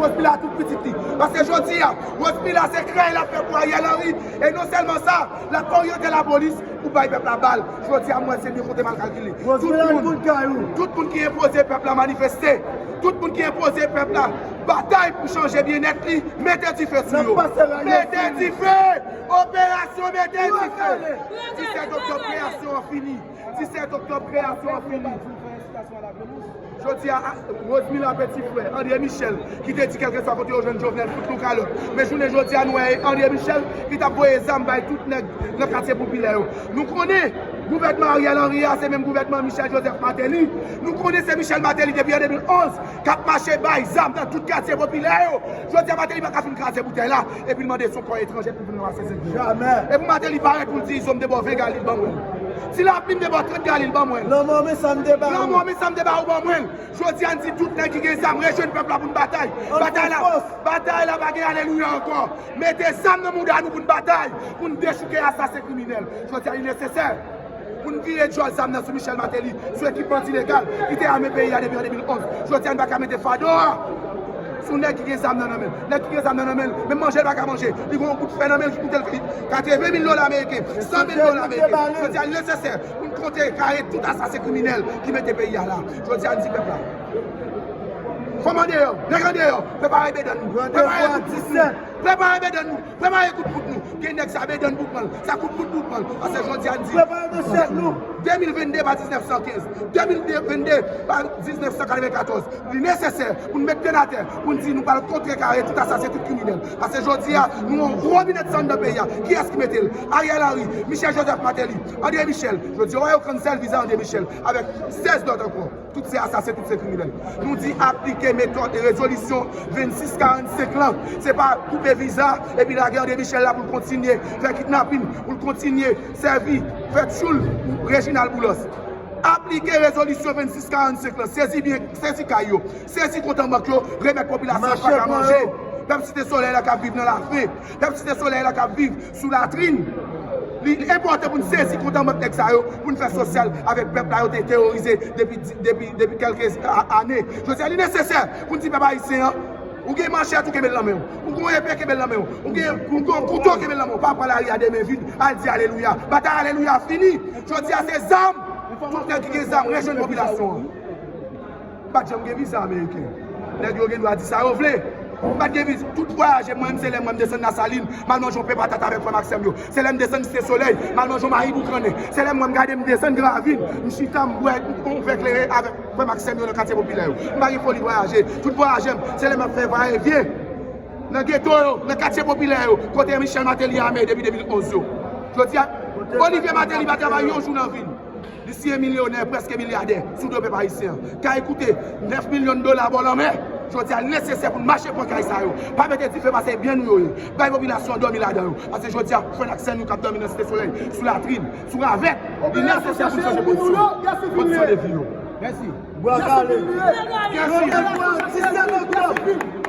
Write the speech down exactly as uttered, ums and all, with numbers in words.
Rose Mila tout pitit li. Paske jodi a, Rose Mila se krèy l ap fè pou Ariel Henry. E non sèlman sa, l ap oryante lapolis pou bay pèp la bal. Jodi a, mwen, se byen konte mal kalkile. Tout moun, tout moun ki enpoze pèp la manifeste, tout moun ki enpoze pèp la batay pou chanje byennèt li, mete dife sou yo. Mete dife! Operasyon mete dife! Disèt oktòb, kreyasyon an fini. Disèt oktòb, kreyasyon an fini. Jodi a, Rose Mila Petit Frè, André Michel, ki te di kèlkeswa kote yo jwenn Jovenel, fout nou kalòt. Men jounen jodi a, nou wè André Michel ki t ap voye zam bay tout nèg nan katye popilè yo. Nou konnen gouvènman Ariel Henry a, se menm gouvènman Michel Joseph Martelly. Nou konnen se Michel Martelly depi an de mil onz k ap mache bay zam nan tout katye popilè yo. Jodi a, Martelly pa ka fin kraze boutèy la, epi l mande se yon kò etranje pou vin ranmase zam yo. Epi Martelly parèt pou l di, izo m te ba w ven galil, ban mwen l. Si l ap vin m te ba w trant galil, ban mwen l. Lanmò, men sa m te ba ou. Lanmò, men sa m te ba ou, ban mwen l. Jodi a, n di tout nèg ki gen zam, rejwenn pèp la pou n batay. Batay la, batay la pa gen alelouya ankò. Mete zam nan mouda nou pou n batay, pou n dechouke asasen kriminèl. Jodi a, li nesesè pou n vire djòl zam nan sou Michel Martelly, sou ekipman ilegal ki te ame peyi a depi an de mil onz. Jodi a, n pa ka mete fado a sou nèg ki gen zam nan nan men l. Nèg ki gen zam nan nan men l, menm manje l pa ka manje. Li gen yon bout fè nan men l ki koute l katreven mil dola ameriken, san mil dola ameriken. Jodi a, li nesesè pou n kontre kare tout asasen kriminèl ki mete peyi a la. Jodi a, n di pèp la, fanm andeyò, nèg andeyò, prepare bedann nou, prepare kout pout nou, prepare bedann nou, prepare kout pout nou. Gen nèg sa bedann pou pran l, sa kout pout pou pran l. Paske jodi a n di, prepare manchèt nou. De mil venn de pa diznèf san kenz, de mil venn de pa diznèf san katrevenkatòz. Li nesesè pou n met pye n atè, pou n di nou pral kontrekare tout asasen, tout kriminèl. Paske jodi a, nou yon gwo minèt san anndan peyi a. Kiyès ki mete l? Ariel Henry, Michel Joseph Martelly, André Michel. Jodi a, w wè yo konn sèl viza André Michel avèk sèz lòt ankò. Tout se asasen, tout se kriminèl. Nou di aplike metòd e rezolisyon vennsis karannsenk lan. Se pa koupe viza epi lage André Michel la pou l kontinye fè kidnapin, pou l kontinye sèvi, fè tchoul pou Reginald Boulos. Aplike rezolisyon vennsis karannsenk lan. Sezi byen, sezi kay yo, sezi kont an bank yo, remèt popilasyon an sa k a manje. Pèp Site Solèy la k ap viv nan lafen. Pèp Site Solèy la k ap viv sou latrin. Li enpòtan pou n sezi kont an bank nèg sa yo, pou n fè sosyal avèk pèp la yo te teworize depi, depi, depi kèlke a-, ane. Jodi a, li nesesè pou n di pèp ayisyen an, ou gen manchèt, ou kenbe l nan men w. Ou gen yon epe, kenbe l nan men w. Ou gen, ou gen yon kouto, kenbe l nan men w. Pa pran lari a de men vid, al di alelouya. Batay alelouya fini. Jodi a, se zam. Tout nèg ki gen zam, rejwenn popilasyon an. M pa t janm gen viza ameriken. Nèg yo gen dwa di sa yo vle. M pa t gen viza. Tout vwayaje m, mwen menm, se lè mwen m desann Lasalin, m al manje yon pen patat avèk frè m ak sè m yo. Se lè m desann Site Solèy, m al manje yon mayi boukannen. Se lè m wè m gade m desann Gran Ravin, m chita m bwè yon vè kleren avèk frè m ak sè m yo nan katye popilè yo. M pa gen foli vwayaje. Tout vwayaje m, se lè m ap fè vayevyen nan geto yo, nan katye popilè yo, kote Michel Martelly ame depi de mil onz yo. Jodi a, Olivier Martelly pa travay yon jou nan vi l. Li siyen milyonè, prèske milyadè, sou do pèp ayisyen an. Kay koute nèf milyon dola bò lanmè. Jodi a, li nesesè pou n mache pran kay sa yo. Pa mete dife, paske byen nou yo ye. Bay popilasyon an dòmi ladan yo. Paske jodi a, frè n ak sè nou k ap dòmi nan Site Solèy, sou latrin, sou ravèt, li nesesè pou n chanje kondisyon, kondisyon de vi yo. Mèsi. Bwa kale. Mèsi.